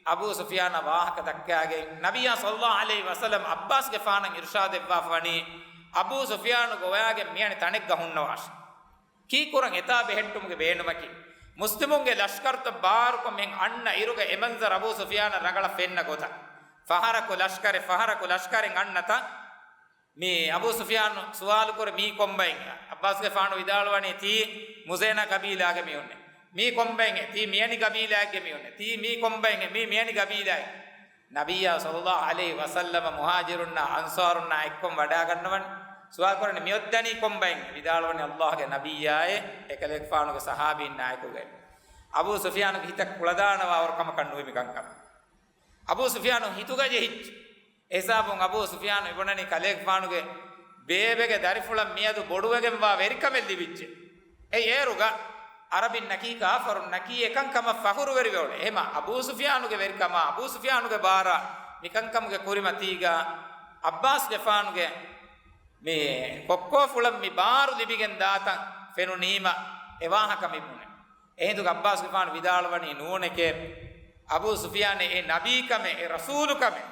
އަބޫ ސުފިޔާނަށް ވާހަކަ ދައްކާގެން ނަބިއްޔާ ޞައްލައްލާހު ޢަލައިހި ވަސައްލަމް ޢައްބާސްގެފާނަށް އިރުޝާދެއްވާފަ ވަނީ، އަބޫ ސުފިޔާނު ގޮވާގެން މިއަނެއް ތަނެއްގަ ހުންނަވާށި. ކީއްކުރަން އެތާ ބެހެއްޓުމުގެ ބޭނުމަކީ، މުސްލިމުންގެ ލަޝްކަރުތައް ބާރުކޮށް މިހެން އަންނަ އިރުގަ އެ މަންޒަރު އަބޫ ސުފިޔާނަށް ރަނގަޅަށް ފެންނަ ގޮތަށް، ފަހަރަކު ލަޝްކަރެއް، ފަހަރަކު ލަޝްކަރެއް އަންނަތާ، މި އަބޫ ސުފިޔާނު ސުވާލުކުރޭ، މީ ކޮންބައެއް؟ ޢައްބާސްގެފާނު ވިދާޅުވަނީ، ތީ މުޒޭނާ ޤަބީލާގެ މީހުންނޭ. މީ ކޮންބައެއް؟ ތީ މިޔަނި ޤަބީލާއެއްގެ މީހުންނޭ. ތީ މީ ކޮންބައެއް؟ މީ މިޔަނި ޤަބީލާއެއް. ނަބިއްޔާ ޞައްލައްލާހު ޢަލައިހި ވަސައްލަމަ މުހާޖިރުންނާ އަންޞާރުންނާ އެއްކޮށް ވަޑާގަންނަވަން ސުވާލުކުރަނީ، މިއޮއްދަނީ ކޮންބައެއް؟ ވިދާޅުވަނީ، ﷲގެ ނަބިއްޔާއޭ، އެކަލޭގެފާނުގެ ޞަޙާބީންނާއެކުގައި. އަބޫ ސުފިޔާނުގެ ހިތަށް ކުޅަދާނަވާވަރު ކަމަކަށް ނުވި މިކަންކަމަށް. އަބޫ ސުފިޔާނު ހިތުގަ ޖެހިއްޖެ. އެހިސާބުން އަބޫ ސުފިޔާނު މިބުނަނީ ކަލޭގެފާނުގެ ބޭބެގެ ދަރިފުޅަށް މިއަދު ބޮޑުވެގެންވާ ވެރިކަމެއް ލިބިއްޖެ. އެއީ އޭރުގަ އަރަބިންނަކީ ކާފަރުންނަކީ އެކަންކަމަށް ފަޚުރުވެރިވެވުނު. އެހެމަ އަބޫ ސުފިޔާނުގެ ވެރިކަމާ، އަބޫ ސުފިޔާނުގެ ބާރާ، މިކަންކަމުގެ ކުރިމަތީގަ އައްބާސްގެފާނުގެ މި ކޮއްކޯފުޅަށް މި ބާރު ލިބިގެން ދާތަން ފެނުނީމަ އެ ވާހަކަ މި ބުނެ. އެހިނދުގަ އައްބާސްގެފާނު ވިދާޅުވަނީ ނޫނެކޭ، އަބޫ ސުފިޔާނެއް އެ ނަބީކަމެއް، އެ ރަސޫލުކަމެއް.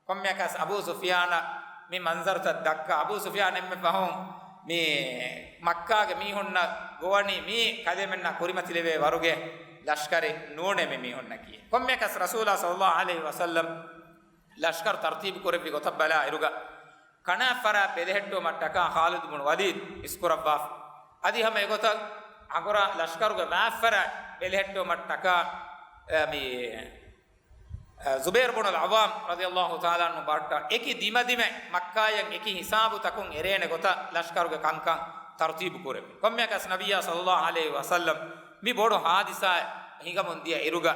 ކޮންމެއަކަސް އަބޫ ސުފިޔާނަށް މި މަންޒަރުތައް ދައްކާ، އަބޫ ސުފިޔާން އެންމެ ފަހުން މި މައްކާގެ މީހުންނަށް ގޮވަނީ މީ ކަލޭމެންނާ ކުރިމަތިލެވޭ ވަރުގެ ލަޝްކަރެއް ނޫނޭ މި މީހުންނަކީ. ކޮންމެއަކަސް ރަސޫލާ ޞައްލައްލާހު ޢަލައިހި ވަސައްލަމް ލަޝްކަރު ތަރުތީބު ކުރެއްވި ގޮތަށް ބަލާ އިރުގަ، ކަނާތް ފަރާތް ބެލެހެއްޓުވުމަށްޓަކާ ޚާލިދު ބުނު ވަލީދު އިސްކުރައްވާފަ. އަދި ހަމަ އެގޮތަށް ހަނގުރާ ލަޝްކަރުގެ މާތް ފަރާތް ބެލެހެއްޓުވުމަށްޓަކާ، އަ، މި ޒުބޭރު ބުނުލް ޢައްވާމް ރަޟިޔައްލާހު ތަޢާލާ ޢަންހު ބައްޓަށް އެކި ދިމަދިމެ މައްކާޔަށް އެކި ހިސާބުތަކުން އެރޭނެ ގޮތަށް ލަޝްކަރުގެ ކަންކަން ތަރުތީބު ކުރެވި. ކޮންމެއަކަސް ނަބިއްޔާ ޞައްލައްލާހު ޢަލައިހި ވަސައްލަމް މި ބޮޑު ހާދިސާއެއް ހިނގަމުން ދިޔަ އިރުގަ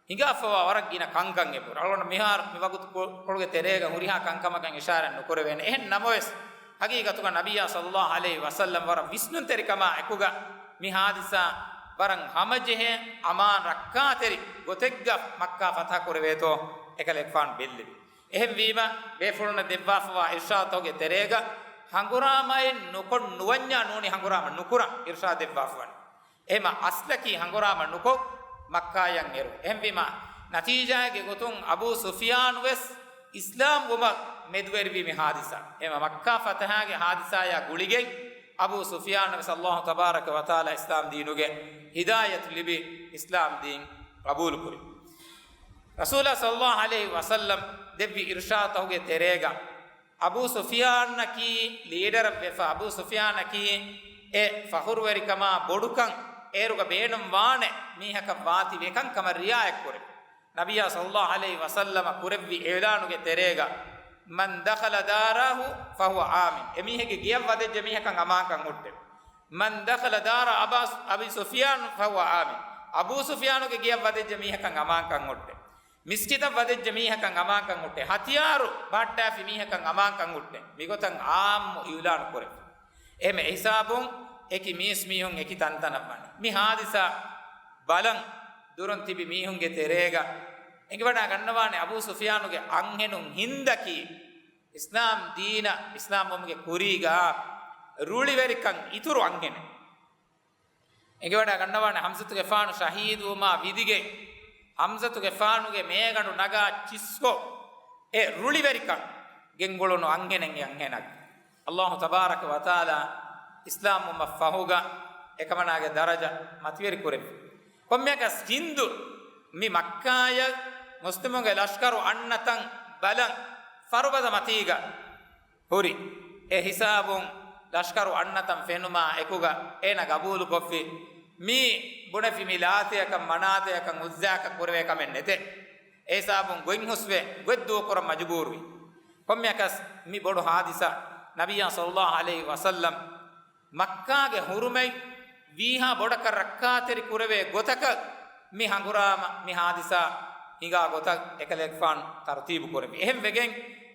ހިނގާފަވާ ވަރަށް ގިނަ ކަންކަން އެބުރަ. އަޅުގަނޑު މިހާރު މި ވަގުތު ކޮ-، ކޮޅުގެ ތެރޭގަ ހުރިހާ ކަންކަމަކަށް އިޝާރަތް ނުކުރެވޭނެ. އެހެން ނަމަވެސް، ހަގީގަތުގަ ނަބިއްޔާ ޞައްލައްލާހު ޢަލައިހި ވަސައްލަމް ވަރަށް ވިސްނުންތެރިކަމާ އެކުގަ މި ހާދިސާ ވަރަށް ހަމަޖެހޭ، އަމާން ރައްކާތެރި ގޮތެއްގަ މައްކާ ފަތަހަ ކުރެވޭތޯ އެކަލޭގެފާނު ބެއްލެވި. އެހެންވީމަ، ބޭފުޅުންނަށް ދެއްވާފަވާ އިރްޝާދުތަކުގެ ތެރޭގަ ހަނގުރާމައެއް ނުކޮށް ނުވަންޏާ ނޫނީ ހަނގުރާމަ ނުކުރަން އިރްޝާދު ދެއްވާފަވަނީ. އެހެމަ އަސްލަކީ ހަނގުރާމަ ނުކޮށް މައްކާޔަށް އެރު. އެހެންވީމަ، ނަތީޖާގެ ގޮތުން އަބޫ ސުފިޔާނު ވެސް އިސްލާމް ވުމަށް މެދުވެރިވީ މި ހާދިސާ. އެހެމަ މައްކާ ފަތަހާގެ ހާދިސާޔާ ގުޅިގެން އަބޫ ސުފިޔާނަށް ވެސް އައްލާހު ތަބާރަކަ ވަތަޢާލާ އިސްލާމް ދީނުގެ ހިދާޔަތު ލިބި، އިސްލާމް ދީން ޤަބޫލު ކުރި. ރަސޫލާ ޞައްލައްލާހު ޢަލައިހި ވަސައްލަމް ދެއްވި އިރްޝާދުތަކުގެ ތެރޭގަ، އަބޫ ސުފިޔާނަކީ ލީޑަރަށް ވެފަ، އަބޫ ސުފިޔާނަކީ އެ ފަޚުރުވެރިކަމާ ބޮޑުކަން އޭރުގަ ބޭނުން ވާނެ މީހަކަށް ވާތީ އެކަންކަމަށް ރިޢާޔަތް ކުރެ. ނަބިއްޔާ ޞައްލައްލާހު ޢަލައިހި ވަސައްލަމަ ކުރެއްވި އިޢުލާނުގެ ތެރޭގަ، "من دخل داره فهو آمن." އެމީހެއްގެ ގެޔަށް ވަދެއްޖެ މީހަކަށް އަމާންކަން ހުއްޓެވެ. "من دخل دار أبا، أبي سفيان فهو آمن." އަބޫ ސުފިޔާނުގެ ގެޔަށް ވަދެއްޖެ މީހަކަށް އަމާންކަން ހުއްޓެވެ. މިސްކިތަށް ވަދެއްޖެ މީހަކަށް އަމާންކަން ހުއްޓެވެ. ހަތިޔާރު ބަހައްޓާފި މީހަކަށް އަމާންކަން ހުއްޓެވެ. މިގޮތަށް އާއްމު އިޢުލާނު ކުރެވި. އެހެމެ އެހިސާބުން އެކި މީސްމީހުން އެކި ތަންތަނަށް ވަނީ. މި ހާދިސާ ބަލަން ދުރުން ތިބި މީހުންގެ ތެރޭގަ އެނގިވަޑާ ގަންނަވާނެ އަބޫ ސުފިޔާނުގެ އަންހެނުން ހިންދަކީ އިސްލާމް ދީނަށް، އިސްލާމް ވުމުގެ ކުރީގަ ރުޅިވެރިކަން އިތުރު އަންހެނެއް. އެނގިވަޑާ ގަންނަވާނެ ހަމްޒަތުގެފާނު ޝަހީދުވުމާ ވިދިގެން، ހަމްޒަތުގެފާނުގެ މޭގަނޑު ނަގާ ޗިސްކޮށް، އެ ރުޅިވެރިކަން ގެންގުޅުނު އަންހެނެއް އެ އަންހެނަކީ. އައްލާހު ތަބާރަކަ ވަތަޢާލާ އިސްލާމްވުމަށް ފަހުގަ އެކަމަނާގެ ދަރަޖަ މަތިވެރި ކުރެއްވި. ކޮންމެއަކަސް ހިންދު މި މައްކާޔަށް މުސްލިމުންގެ ލަޝްކަރު އަންނަތަން ބަލަން ފަރުބަދަ މަތީގަ ހުރި. އެ ހިސާބުން ލަޝްކަރު އަންނަތަން ފެނުމާ އެކުގަ އޭނަ ގަބޫލުކޮށްފި، މީ ބުނެފި މި ލާތަޔަކަށް މަނާތަޔަކަށް އުއްޒާކަށް ކުރެވޭ ކަމެއް ނެތޭ. އެ ހިސާބުން ގޮތްހުސްވެ ގޮތް ދޫކުރަން މަޖުބޫރުވި. ކޮންމެއަކަސް މި ބޮޑު ހާދިސާ ނަބިއްޔާ ޞައްލައްލާހު ޢަލައިހި ވަސައްލަމް މައްކާގެ ހުރުމަތް ވީހާ ބޮޑަކަށް ރައްކާތެރި ކުރެވޭ ގޮތަކަށް މި ހަނގުރާމަ، މި ހާދިސާ ހިނގާ ގޮތަށް އެކަލޭގެފާނު ތަރުތީބު ކުރެއްވި. އެހެން ވެގެން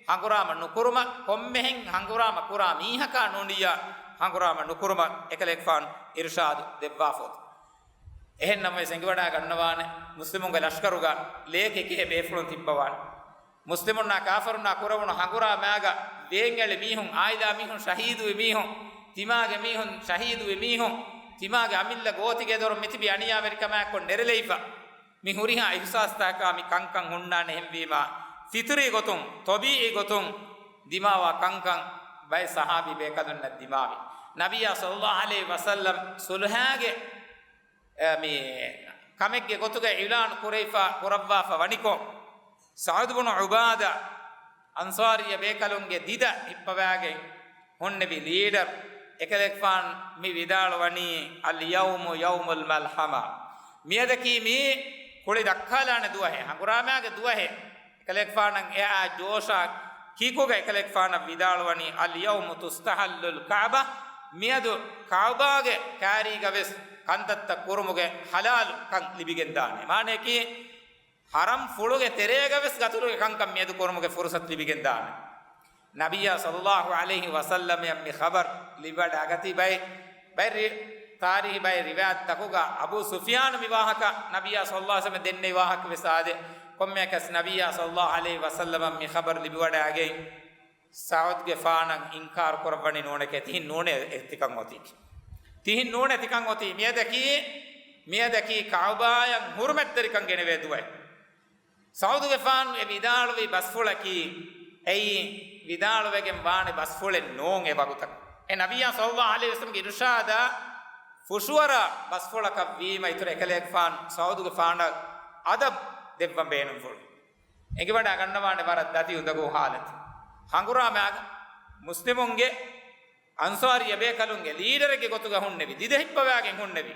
ހަނގުރާމަ ނުކުރުމަށް ކޮންމެހެން ހަނގުރާމަ ކުރާ މީހަކާ ނޫނިއްޔާ ހަނގުރާމަ ނުކުރުމަށް އެކަލޭގެފާނު އިރުޝާދު ދެއްވާފަ އޮތީ. އެހެން ނަމަވެސް އެނގިވަޑާ ގަންނަވާނެ މުސްލިމުންގެ ލަޝްކަރުގަ ލޭކެކޭ ބޭފުޅުން ތިއްބަވާނެ. މުސްލިމުންނާ ކާފަރުންނާ ކުރެވުނު ހަނގުރާމާގަ ވޭންއެޅި މީހުން، އާއިލާ މީހުން ޝަހީދުވި މީހުން، ތިމާގެ މީހުން ޝަހީދުވި މީހުން، ތިމާގެ އަމިއްލަ ގޯތިގެދޮރުން މިތިބި އަނިޔާވެރިކަމާއެކު ނެރެލެވިފަ. މި ހުރިހާ އިހުސާސްތަކާ މި ކަންކަން ހުންނާނެ. އެހެންވީމާ، ފިޠުރީ ގޮތުން، ޠަބީޢީ ގޮތުން ދިމާވާ ކަންކަން ބައެއް ޞަޙާބީ ބޭކަލުންނަށް ދިމާވި. ނަބިއްޔާ ޞައްލައްލާހު ޢަލައިހި ވަސައްލަމް ޞުލްޙާގެ އެ، މި ކަމެއްގެ ގޮތުގައި އިޢުލާނު ކުރެވިފަ، ކުރައްވާފަ ވަނިކޮށް، ސަޢުދު ބުނު ޢުބާދާ އަންޞާރިއްޔަ ބޭކަލުންގެ ދިދަ ހިއްޕަވާގެން ހުންނެވި ލީޑަރު އެކަލޭގެފާނު މި ވިދާޅުވަނީ، "اليوم يوم الملحمة." މިއަދަކީ މީ ކުޅި ދައްކާލާނެ ދުވަހެއް، ހަނގުރާމާގެ ދުވަހެއް. އެކަލޭގެފާނަށް އެއާ ޖޯޝާ ކީކުގަ އެކަލޭގެފާނަށް ވިދާޅުވަނީ، "اليوم تستحل الكعبة." މިއަދު ކަޢުބާގެ ކާރީގަ ވެސް ކަންތައްތައް ކުރުމުގެ ޙަލާލު ކަން ލިބިގެންދާނެ. މާނަޔަކީ، ޙަރަމް ފުޅުގެ ތެރޭގަ ވެސް ގަތުލުގެ ކަންކަން މިއަދު ކުރުމުގެ ފުރުޞަތު ލިބިގެންދާނެ. ނަބިއްޔާ ޞައްލައްލާހު ޢަލައިހި ވަސައްލަމަށް މި ޚަބަރު ލިބިވަޑައިގަތީ ބައެއް، ބައެއް ރި-، ތާރީޚީ ބައެއް ރިވާޔަތްތަކުގަ އަބޫ ސުފްޔާނު މި ވާހަކަ ނަބިއްޔާ ޞައްލައްލާހު ޢަލައިހި ވަސައްލަމަށް ދެންނެވި ވާހަކަ ވެސް އާދޭ. ކޮންމެއަކަސް ނަބިއްޔާ ޞައްލައްލާހު ޢަލައިހި ވަސައްލަމަށް މި ޚަބަރު ލިބިވަޑައިގެން ސަޢުދުގެފާނަށް އިންކާރު ކުރައްވަނީ ނޫނެކޭ، ތިހިން ނޫނޭ އެ ތިކަން އޮތީކީ. ތިހިން ނޫނޭ ތިކަން އޮތީ. މިއަދަކީ، މިއަދަކީ ކަޢުބާއަށް ޙުރުމަތްތެރިކަން ގެނެވޭ ދުވަހެއް. ސަޢުދުގެފާނު އެ ވިދާޅުވި ބަސްފުޅަކީ، އެއީ ވިދާޅުވެގެން ވާނެ ބަސްފުޅެއް ނޫން އެ ވަގުތަށް. އެ ނަބިއްޔާ ޞައްލައްލާހު ޢަލައިހި ވަސައްލަމަގެ އިރުޝާދާ ފުށުއަރާ ބަސްފުޅަކަށް ވީމަ، އިތުރަށް އެކަލޭގެފާނު ސަޢުދުގެފާނަށް އަދަބު ދެއްވަން ބޭނުންފުޅު. އެނގިވަޑައިގަންނަވާނެ ވަރަށް ދަތި އުނދަގޫ ޙާލަތެއް. ހަނގުރާމައިގަ މުސްލިމުންގެ، އަންޞާރީ އެބޭކަލުންގެ ލީޑަރެއްގެ ގޮތުގަ ހުންނެވި، ދިދަހިއްޕަވާގެން ހުންނެވި.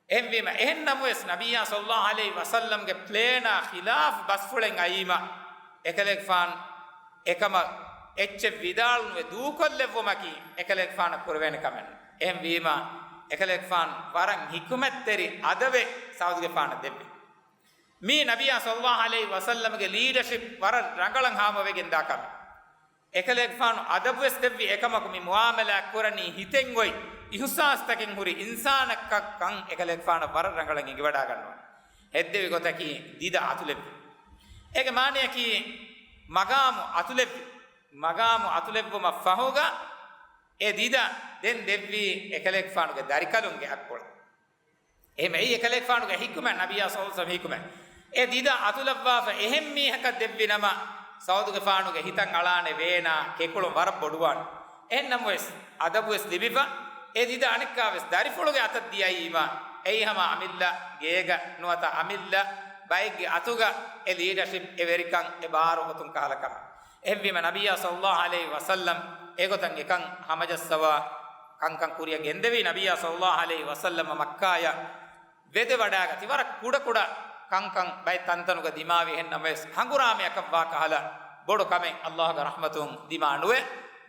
އެހެންވީމަ، އެހެން ނަމަވެސް، ނަބިއްޔާ ޞައްލައްލާހު ޢަލައިހި ވަސައްލަމްގެ ޕްލޭނާ ޚިލާފު ބަސްފުޅެއް އައީމަ، އެކަލޭގެފާނު އެކަމަށް އެއްޗެއް ވިދާޅުނުވެ ދޫކޮށްލެއްވުމަކީ އެކަލޭގެފާނަށް ކުރެވޭނެ ކަމެއް ނޫން. އެހެންވީމަ، އެކަލޭގެފާނު ވަރަށް ޙިކުމަތްތެރި އަދަބެއް ސަޢުދުގެފާނަށް ދެއްވި. މީ ނަބިއްޔާ ޞައްލައްލާހު ޢަލައިހި ވަސައްލަމްގެ ލީޑަޝިޕް ވަރަށް ރަނގަޅަށް ހާމަވެގެންދާ ކަމެއް. އެކަލޭގެފާނު އަދަބުވެސް ދެއްވި އެކަމަކު މި މުޢާމަލާތް ކުރަނީ ހިތެއް އޮތް އިޙުސާސްތަކެއް ހުރި އިންސާނަކަށްކަން އެކަލޭގެފާނަށް ވަރަށް ރަނގަޅަށް އެނގިވަޑައިގަންނަވާނެ. ހެއްދެވި ގޮތަކީ ދިދަ އަތުލެއްވި. އޭގެ މާނަޔަކީ މަގާމު އަތުލެއްވި. މަގާމު އަތުލެއްވުމަށް ފަހުގަ އެ ދިދަ ދެން ދެއްވީ އެކަލޭގެފާނުގެ ދަރިކަލުންގެ އަތްޕުޅަށް. އެހެން އެއީ އެކަލޭގެފާނުގެ ޙިކުމަތް، ނަބިއްޔާ ޞައްލައްލާހު ޢަލައިހި ވަސައްލަމް ޙިކުމަތް. އެ ދިދަ އަތުލައްވާފަ އެހެން މީހަކަށް ދެއްވި ނަމަ، ސަޢުދުގެފާނުގެ ހިތަށް އަޅާނެ ވޭނާ ކެކުޅުން ވަރަށް ބޮޑުވާނެ. އެހެން ނަމަވެސް، އަދަބުވެސް ލިބިފަ، އެ ދިދަ އަނެއްކާވެސް ދަރިފުޅުގެ އަތަށް ދިޔައީމަ، އެއީ ހަމަ އަމިއްލަ ގޭގަ ނުވަތަ އަމިއްލަ ބައެއްގެ އަތުގަ އެ ލީޑަޝިޕް، އެ ވެރިކަން، އެ ބާރު އޮތުން ކަހަލަ ކަމެއް. އެހެންވީމަ، ނަބިއްޔާ ޞައްލައްލާހު ޢަލައިހި ވަސައްލަމް އެގޮތަށް އެކަން ހަމަޖައްސަވާ ކަންކަން ކުރިއަށް ގެންދެވީ. ނަބިއްޔާ ޞައްލައްލާހު ޢަލައިހި ވަސައްލަމަ މައްކާޔަށް ވެދެވަޑައިގަތީ ވަރަށް ކުޑަކުޑަ ކަންކަން ބައެއް ތަންތަނުގަ ދިމާވި. އެހެން ނަމަވެސް، ހަނގުރާމަޔަކަށްވާ ކަހަލަ ބޮޑު ކަމެއް އައްލާހުގެ ރަޙްމަތުން ދިމާ ނުވެ،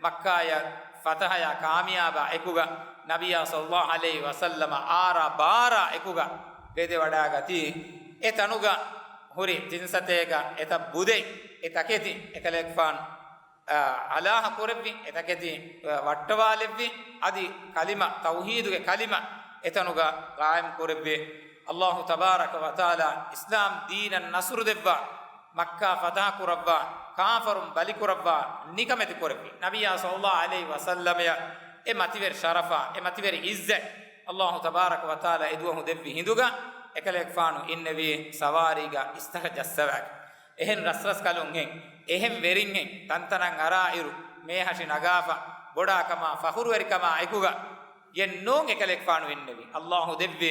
މައްކާޔަށް ފަތަޙަޔާ ކާމިޔާބާ އެކުގަ، ނަބިއްޔާ ޞައްލައްލާހު ޢަލައިހި ވަސައްލަމަ އާރާ ބާރާ އެކުގަ ވެދެވަޑައިގަތީ. އެ ތަނުގަ ހުރި ތިން ސަތޭކަ އެތައް ބުދެއް، އެ ތަކެތި އެކަލޭގެފާނު އަ، އަލާހަ ކުރެއްވި، އެތަކެތި، އަ، ވައްޓަވާލެއްވި، އަދި ކަލިމަ، ތައުޙީދުގެ ކަލިމަ އެތަނުގަ ޤާއިމް ކުރެއްވި. އައްލާހު ތަބާރަކަ ވަތަޢާލާ އިސްލާމް ދީނަށް ނަޞްރު ދެއްވާ، މައްކާ ފަތަޙަ ކުރައްވާ، ކާފަރުން ބަލި ކުރައްވާ، ނިކަމެތި ކުރެއްވި. ނަބިއްޔާ ޞައްލައްލާހު ޢަލައިހި ވަސައްލަމަޔަށް އެ މަތިވެރި ޝަރަފާ، އެ މަތިވެރި ޢިއްޒަތް އައްލާހު ތަބާރަކަ ވަތަޢާލާ އެދުވަހު ދެއްވި ހިނދުގަ، އެކަލޭގެފާނު އިންނެވީ ސަވާރީގަ އިސްތަށަށް ޖައްސަވާގެން. އެހެން ރަސްރަސްކަލުންހެން، އެހެން ވެރިންހެން ތަންތަނަށް އަރާ އިރު، މޭހަށި ނަގާފަ، ބޮޑާކަމާ ފަޚުރުވެރިކަމާ އެކުގަ ގެންނޫން އެކަލޭގެފާނު އިންނެވި. އައްލާހު ދެއްވި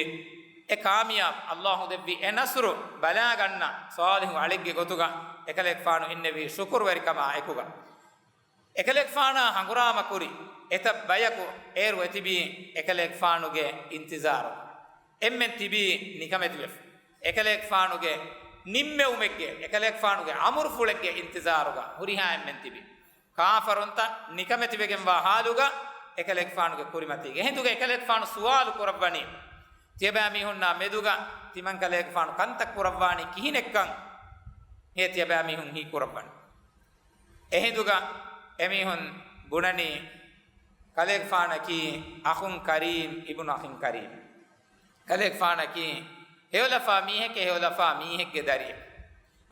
އެ ކާމިޔާބު، އައްލާހު ދެއްވި އެ ނަޞްރު ބަލާގަންނަ ޞާލިޙު އަޅެއްގެ ގޮތުގަ އެކަލޭގެފާނު އިންނެވީ ޝުކުރުވެރިކަމާ އެކުގަ. އެކަލޭގެފާނާ ހަނގުރާމަ ކުރި އެތައް ބަޔަކު އޭރު އެތިބީ އެކަލޭގެފާނުގެ އިންތިޒާރު. އެންމެން ތިބީ ނިކަމެތިވެފަ. އެކަލޭގެފާނުގެ ނިންމެވުމެއްގެ، އެކަލޭގެފާނުގެ އަމުރުފުޅެއްގެ އިންތިޒާރުގަ ހުރިހާ އެންމެން ތިބި. ކާފަރުންތައް ނިކަމެތިވެގެންވާ ހާލުގަ އެކަލޭގެފާނުގެ ކުރިމަތީގެ. އެހިނދުގަ އެކަލޭގެފާނު ސުވާލު ކުރައްވަނީ، ތިޔަބައިމީހުންނާ މެދުގަ ތިމަން ކަލޭގެފާނު ކަންތައް ކުރައްވާނީ ކިހިނެއްކަން؟ ހޭ ތިޔަބައިމީހުން ހީކުރައްވަނީ. އެހިނދުގަ އެމީހުން ބުނަނީ، ކަލޭގެފާނަކީ أخ كريم ابن أخ كريم. ކަލޭގެފާނަކީ ހެޔޮލަފާ މީހެކޭ، ހެޔޮލަފާ މީހެއްގެ ދަރިއެއް.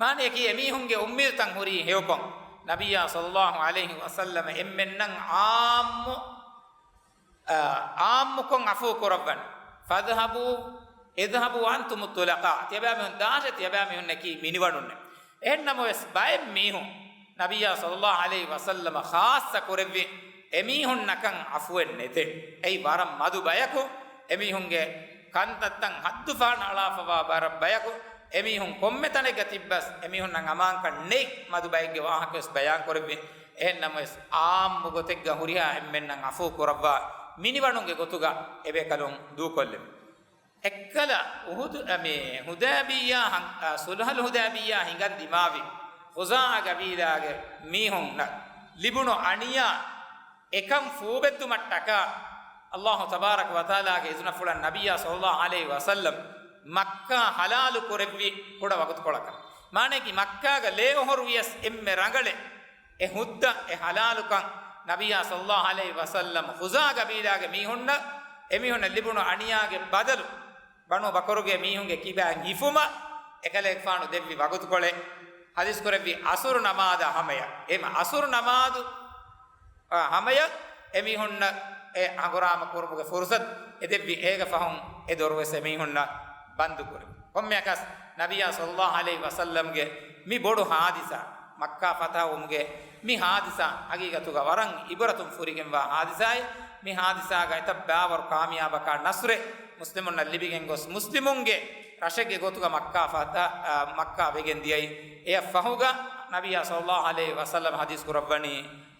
މާނަޔަކީ، އެމީހުންގެ އުއްމީދުތައް ހުރީ ހެޔޮކޮށް، ނަބިއްޔާ ޞައްލައްލާހު ޢަލައިހި ވަސައްލަމަ އެންމެންނަށް ޢާއްމު، އާ، ޢާއްމުކޮށް ޢަފޫ ކުރައްވަން. فاذهبوا، اذهبوا أنتم الطلقاء. ތިޔަބައިމީހުން ދާށޭ، ތިޔަބައިމީހުންނަކީ މިނިވަނުންނޭ. އެހެން ނަމަވެސް، ބައެއް މީހުން ނަބިއްޔާ ޞައްލައްލާހު ޢަލައިހި ވަސައްލަމަ ޚާއްޞަ ކުރެއްވި އެމީހުންނަކަށް ޢަފުވެއް ނެތޭ. އެއީ ވަރަށް މަދު ބަޔަކު، އެމީހުންގެ ކަންތައްތައް ހައްދުފަހަނަ އަޅާފަވާ ވަރަށް ބަޔަކު، އެމީހުން ކޮންމެ ތަނެއްގަ ތިއްބަސް އެމީހުންނަށް އަމާންކަން ނެތް މަދު ބައެއްގެ ވާހަކަވެސް ބަޔާން ކުރެއްވި. އެހެން ނަމަވެސް، ޢާއްމު ގޮތެއްގަ ހުރިހާ އެންމެންނަށް ޢަފޫ ކުރައްވާ މިނިވަނުންގެ ގޮތުގަ އެބޭކަލުން ދޫކޮށްލެވި. އެއްކަލަ އުޙުދު، އަ، މި ޙުދައިބިއްޔާ ހަން-، އަ، ޞުލްޙުލް ޙުދައިބިއްޔާ ހިނގަން ދިމާވި ޚުޒާޢާ ޤަބީލާގެ މީހުންނަށް ލިބުނު އަނިޔާ އެކަން ފޫބެއްދުމަށްޓަކާ، އައްލާހު ތަބާރަކަ ވަތަޢާލާގެ އިޒުނަފުޅަށް ނަބިއްޔާ ޞައްލައްލާހު ޢަލައިހި ވަސައްލަމް މައްކާ ޙަލާލު ކުރެއްވި ކުޑަ ވަގުތުކޮޅަކަށް. މާނައަކީ، މައްކާގަ ލޭ އޮހޮރު ވިޔަސް އެންމެ ރަނގަޅެއް އެ ހުއްދަ، އެ ޙަލާލުކަން ނަބިއްޔާ ޞައްލައްލާހު ޢަލައިހި ވަސައްލަމަ ޚުޒާ ޤަބީލާގެ މީހުންނަށް، އެމީހުންނަށް ލިބުނު އަނިޔާގެ ބަދަލު، ބަނޫ ބަކުރުގެ މީހުންގެ ކިބައިން ހިފުމަށް އެކަލޭގެފާނު ދެއްވި ވަގުތުކޮޅެއް، ޙަދީޘް ކުރެއްވި ޢަޞުރު ނަމާދާ ހަމަޔަށް. އެހެން ޢަޞުރު ނަމާދު އާ، ހަމަޔަށް އެމީހުންނަށް އެ ހަނގުރާމަ ކުރުމުގެ ފުރުޞަތު އެ ދެއްވި. އޭގެ ފަހުން އެ ދޮރުވެސް އެމީހުންނަށް ބަންދު ކުރި. ކޮންމެއަކަސް ނަބިއްޔާ ޞައްލައްލާހު ޢަލައިހި ވަސައްލަމްގެ މި ބޮޑު ޙާދިސާ، މައްކާ ފަތަޙުވުމުގެ މި ޙާދިސާ ޙަޤީޤަތުގަ ވަރަށް ޢިބްރަތުން ފުރިގެންވާ ޙާދިސާއެއް. މި ޙާދިސާގަ އެތައް ބާވަރު ކާމިޔާބަކާ ނަޞްރެއް މުސްލިމުންނަށް ލިބިގެން ގޮސް، މުސްލިމުންގެ ރަށެއްގެ ގޮތުގަ މައްކާ ފަތަ-، އާ، މައްކާ ވެގެން ދިޔައީ. އެއަށް ފަހުގަ ނަބިއްޔާ ޞައްލައްލާހު ޢަލައިހި ވަސައްލަމް ޙަދީޘް ކުރައްވަނީ،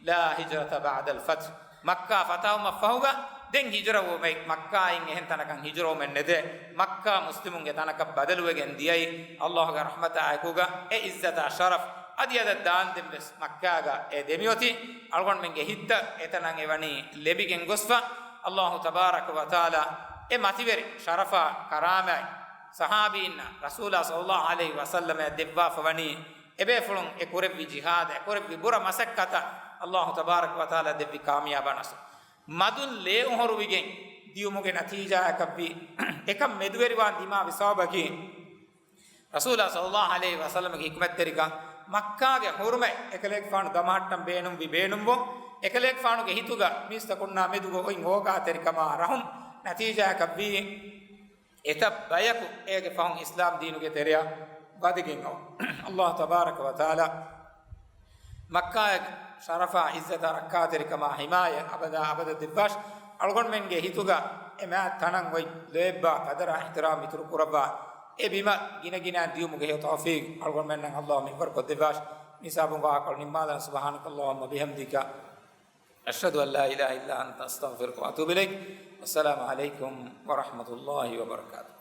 لا هجرة بعد الفتح. މައްކާ ފަތަޙުވުމަށްފަހުގަ ދެން ހިޖުރަވުމެއް، މައްކާއިން އެހެން ތަނަކަށް ހިޖުރަވުމެއް ނެތޭ. މައްކާ މުސްލިމުންގެ ތަނަކަށް ބަދަލުވެގެން ދިޔައީ. ﷲގެ ރަޙްމަތާ އެކުގަ އެ ޢިއްޒަތާ ޝަރަފް އަދި އަދަށް ދާންދެން ވެސް މައްކާގަ އެ ދެމިއޮތީ. އަޅުގަނޑުމެންގެ ހިތްތައް އެތަނަށް އެވަނީ ލެބިގެން ގޮސްފަ. ﷲ ތަބާރަކަ ވަތަޢާލާ އެ މަތިވެރި ޝަރަފާ ކަރާމާތް ޞަޙާބީންނާ ރަސޫލާ ޞައްލައްލާހު ޢަލައިހި ވަސައްލަމަށް ދެއްވާފަ ވަނީ، އެބޭފުޅުން އެ ކުރެއްވި ޖިހާދަށް، އެ ކުރެއްވި ބުރަ މަސައްކަތަށް ﷲ ތަބާރަކަ ވަތަޢާލާ ދެއްވި ކާމިޔާބާ ނަޞްރު. މަދުން ލޭއުހޮރުވިގެން ދިޔުމުގެ ނަތީޖާއަކަށްވީ. އެކަން މެދުވެރިވާން ދިމާވި ސަބަބަކީ، ރަސޫލާ ޞައްލައްލާހު ޢަލައިހި ވަސައްލަމަގެ ޙިކްމަތްތެރިކަން، މައްކާގެ ޙުރުމަތް އެކަލޭގެފާނު ދަމަހައްޓަން ބޭނުންވި ބޭނުންވުން، އެކަލޭގެފާނުގެ ހިތުގަ މީސްތަކުންނާ މެދުގަ އޮތް އޯގާތެރިކަމާ ރަޙުމް ނަތީޖާއަކަށްވީ. އެތައް ބަޔަކު އޭގެ ފަހުން އިސްލާމް ދީނުގެ ތެރެއަށް ވަދެގެން އައު. ﷲ ތަބާރަކަ ވަތަޢާލާ މައްކާގެ ޝަރަފާ، ޢިއްޒަތާ، ރައްކާތެރިކަމާ ޙިމާޔަތް އަބަދާ އަބަދަށް ދެއްވާށި. އަޅުގަނޑުމެންގެ ހިތުގަ އެ މާތް ތަނަށް އޮތް ލޯތްބާ ޤަދަރާ އިޙްތިރާމް އިތުރު ކުރައްވާ، އެ ބިމަށް ގިނަ ގިނައިން ދިޔުމުގެ ހެޔޮ ތައުފީޤް އަޅުގަނޑުމެންނަށް ﷲ މިންވަރުކޮށްދެއްވާށި. މި ހިސާބުން ވާހަކަ ކޮޅު ނިންމާލަން. سبحانك اللهم وبحمدك، أشهد أن لا إله إلا أنت، أستغفرك وأتوب إليك. والسلام عليكم ورحمة الله وبركاته.